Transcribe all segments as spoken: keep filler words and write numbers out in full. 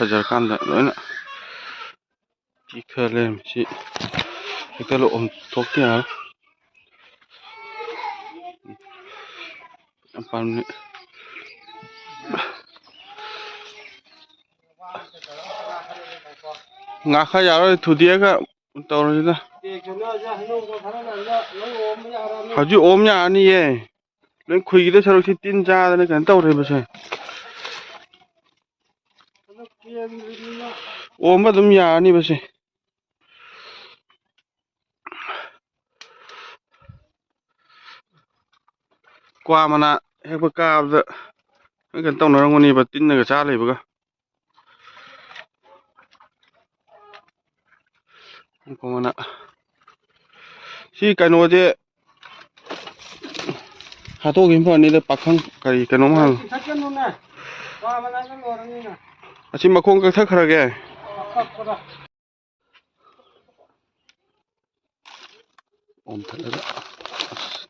ꯐꯖꯔꯀꯥꯟꯗ ꯂꯣꯏꯅ ꯇꯦꯛꯊ ꯂꯩꯔꯝꯃꯤ꯫ ꯁꯤ ꯍꯦꯛꯇ ꯂꯣꯛ ꯑꯣꯝꯊꯣꯛꯇ ꯌꯥꯔꯣꯏ꯫ ꯌꯥꯝ ꯄꯥꯝꯃꯤ꯫ ꯉꯥ ꯈꯔ ꯌꯥꯔꯣꯏ, ꯊꯨꯗꯦꯛꯑꯒ ꯇꯧꯔꯁꯤꯗ꯫ ꯍꯧꯖꯤꯛ ꯑꯣꯝ ꯌꯥꯔꯅꯤꯌꯦ꯫ ꯂꯣꯏ ꯈꯨꯏꯒꯤꯗ ꯁꯔꯨꯛꯁꯤ ꯇꯤꯟ ꯆꯥꯗꯅ ꯀꯩꯅꯣ ꯇꯧꯔꯦꯕꯁꯦ꯫ ꯑꯣꯝꯕ ꯑꯗꯨꯝ ꯌꯥꯔꯅꯤꯕꯁꯦ꯫ ꯀ꯭ꯋꯥ ꯃꯅꯥ ꯍꯦꯛꯄ ꯀꯥꯕꯗ ꯀꯩꯅꯣ ꯇꯧꯅꯔꯝꯒꯅꯦꯕ, ꯇꯤꯟꯅꯒ ꯆꯥ ꯂꯩꯕꯒ꯫ ꯀ꯭ꯋꯥ ꯃꯅꯥ꯫ ꯁꯤ ꯀꯩꯅꯣꯁꯦ ꯍꯥꯠꯇꯣꯛꯈꯤꯕ ꯐꯅꯤꯗ, ꯄꯥꯈꯪ ꯀꯔꯤ ꯀꯩꯅꯣꯝ ꯍꯥꯏꯕ꯫ ꯆꯤꯡꯈꯠꯀꯅꯨꯅꯦ꯫ ꯀ꯭ꯋꯥ ꯃꯅꯥꯗ ꯂꯣꯏꯔꯕꯅꯤꯅ꯫ ꯑꯁꯤ ꯃꯈꯣꯡ ꯀꯛꯊꯠꯈ꯭ꯔꯒꯦ꯫ ꯀꯛꯄꯗ꯫ ꯑꯣꯝꯊꯠꯂꯒ꯫ ꯑꯁ,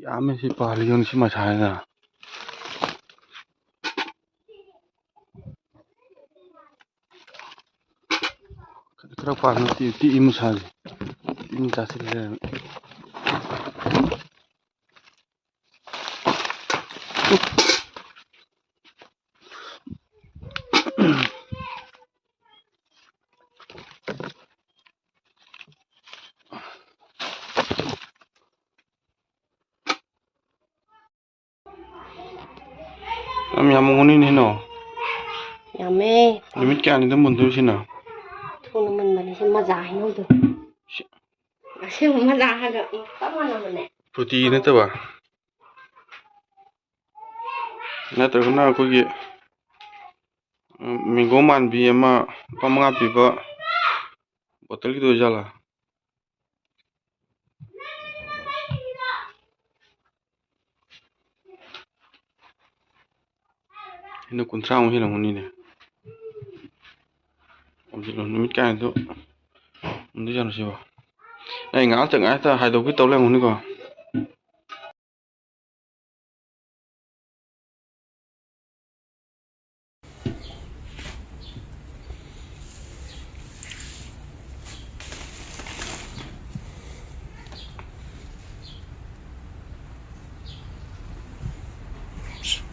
ꯌꯥꯝꯃꯦ ꯁꯤ ꯄꯥꯜꯂꯤ, ꯌꯦꯡꯉꯨ ꯁꯤ ꯃꯁꯥꯁꯤꯗ꯫ ꯈꯔ ꯄꯥꯜꯂꯤ, ꯄꯤꯛꯏ, ꯄꯤꯛꯏ ꯃꯁꯥꯁꯦ꯫ ꯇꯤꯟ ꯆꯥꯁꯤꯜꯂꯦ꯫ ꯌꯥꯝ ꯌꯥꯝꯃꯝꯒꯅꯤꯅꯦ ꯍꯩꯅꯧ꯫ ꯌꯥꯝꯃꯦ꯫ ꯅꯨꯃꯤꯠ ꯀꯌꯥꯅꯤꯗ ꯃꯨꯟꯗꯣꯏ ꯁꯤꯅ? ꯊꯨꯅ ꯃꯨꯟꯕꯅꯦ ꯁꯤ ꯃꯖꯥ ꯍꯩꯅꯧꯗꯣ꯫ ꯁꯤ ꯑꯁꯦꯡꯕ ꯃꯖꯥ ꯍꯥꯏꯒ ꯆꯞ ꯃꯥꯟꯅꯕꯅꯦ꯫ ꯐ꯭ꯔꯨꯇꯤ ꯅꯠꯇꯕ? ꯅꯠꯇ꯭ꯔꯒꯅ ꯑꯩꯈꯣꯏꯒꯤ, ꯎꯝ, ꯃꯦꯡꯒꯣ ꯃꯥꯟꯕꯤ ꯑꯃ ꯂꯨꯄꯥ ꯃꯉꯥ ꯄꯤꯕ ꯕꯣꯇꯜꯒꯤꯗꯣ ꯑꯣꯏꯖꯥꯠꯂꯥ? ꯍꯩꯅꯧ ꯀꯨꯟꯊ꯭ꯔꯥꯃꯨꯛ ꯍꯦꯜꯂꯝꯒꯅꯤꯅꯦ꯫ ꯍꯧꯖꯤꯛ ꯅꯨꯃꯤꯠ ꯀꯌꯥꯅꯤꯗꯣ ꯃꯨꯟꯗꯣꯏꯖꯥꯠꯅꯣ ꯁꯤꯕꯣ? ꯑꯩ ꯉꯥꯏꯍꯥꯛꯇ ꯉꯥꯏꯍꯥꯛꯇ ꯍꯥꯏꯗꯣꯛꯀꯦ ꯇꯧ ꯂꯩꯔꯝꯒꯅꯤꯀꯣ꯫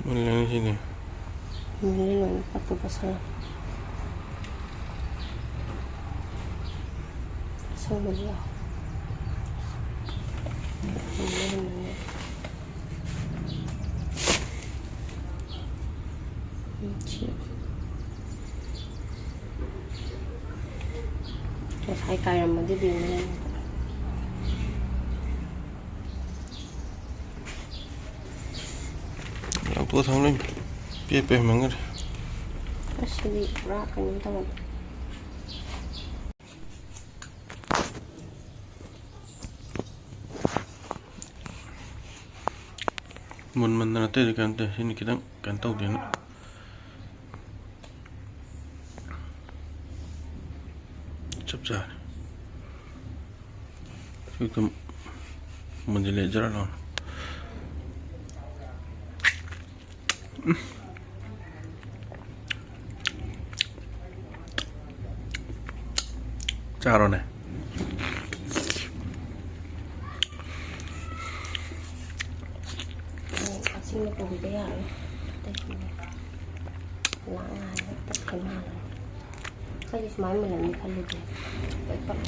ꯃꯨꯜꯂꯦ ꯉꯁꯤꯗꯤ꯫ ꯃꯨꯜꯂꯦ ꯂꯣꯏꯅ ꯄꯠꯄꯨ ꯄꯠꯁꯜꯂꯦ꯫ ꯑꯁꯪꯕꯁꯨ ꯌꯥꯎ꯫ ꯃꯨꯜꯂꯦ ꯃꯨꯜꯂꯦ꯫ ꯃꯁꯤ꯫ ꯉꯁꯥꯏ ꯀꯥꯏꯔꯝꯃꯗꯤ ꯕꯦꯝꯃ ꯂꯩꯔꯝꯒꯗꯕ꯫ ꯂꯧꯊꯣꯛꯑ ꯊꯝ ꯂꯩ꯫ ꯄꯦꯠ ꯄꯦꯠ ꯃꯪꯒ꯭ꯔꯦ꯫ ꯑꯁ, ꯁꯤꯗꯤ ꯄꯨꯔꯥ ꯀꯩꯅꯣꯝ ꯇꯧꯔꯦ꯫ ꯃꯨꯟꯃꯟꯗꯅ ꯑꯇꯩꯗꯤ ꯀꯩꯅꯣ ꯇꯧꯋꯦ꯫ ꯁꯤꯅ ꯈꯤꯇꯪ ꯀꯩꯅꯣ ꯇꯧꯗꯦꯅ꯫ ꯆꯞ ꯆꯥꯔꯦ꯫ ꯁꯤ ꯑꯗꯨꯝ ꯃꯨꯟꯁꯤꯜꯂꯦ ꯖꯔ ꯂꯥꯎꯅ꯫ ꯎꯝ꯫ ꯆꯥꯔꯣꯅꯦ꯫ ꯑꯁꯤꯅ ꯄꯨꯕꯤꯗ ꯌꯥꯔꯣꯏ꯫ ꯑꯇꯩꯁꯤꯡꯗꯤ ꯂꯥꯛ ꯉꯥꯏꯔꯦ꯫ ꯇꯠꯈ꯭ꯔ ꯃꯥꯜꯂꯦ꯫ ꯑꯩꯗꯤ ꯁꯨꯃꯥꯏꯅ ꯃꯨꯜꯂꯅꯤ ꯈꯜꯂꯨꯗꯦ꯫ ꯄꯠ ꯄꯠ꯫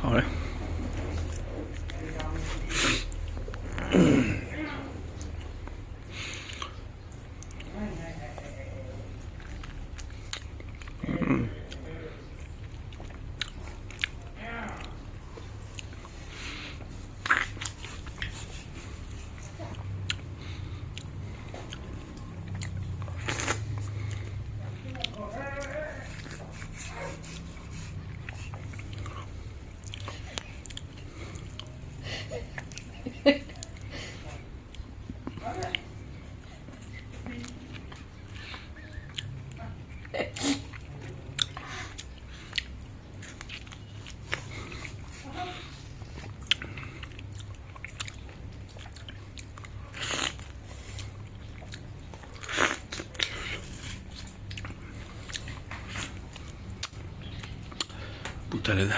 ꯍꯥꯎꯔꯦ꯫ ꯎꯝ꯫ ꯇꯜꯂꯦꯗ꯫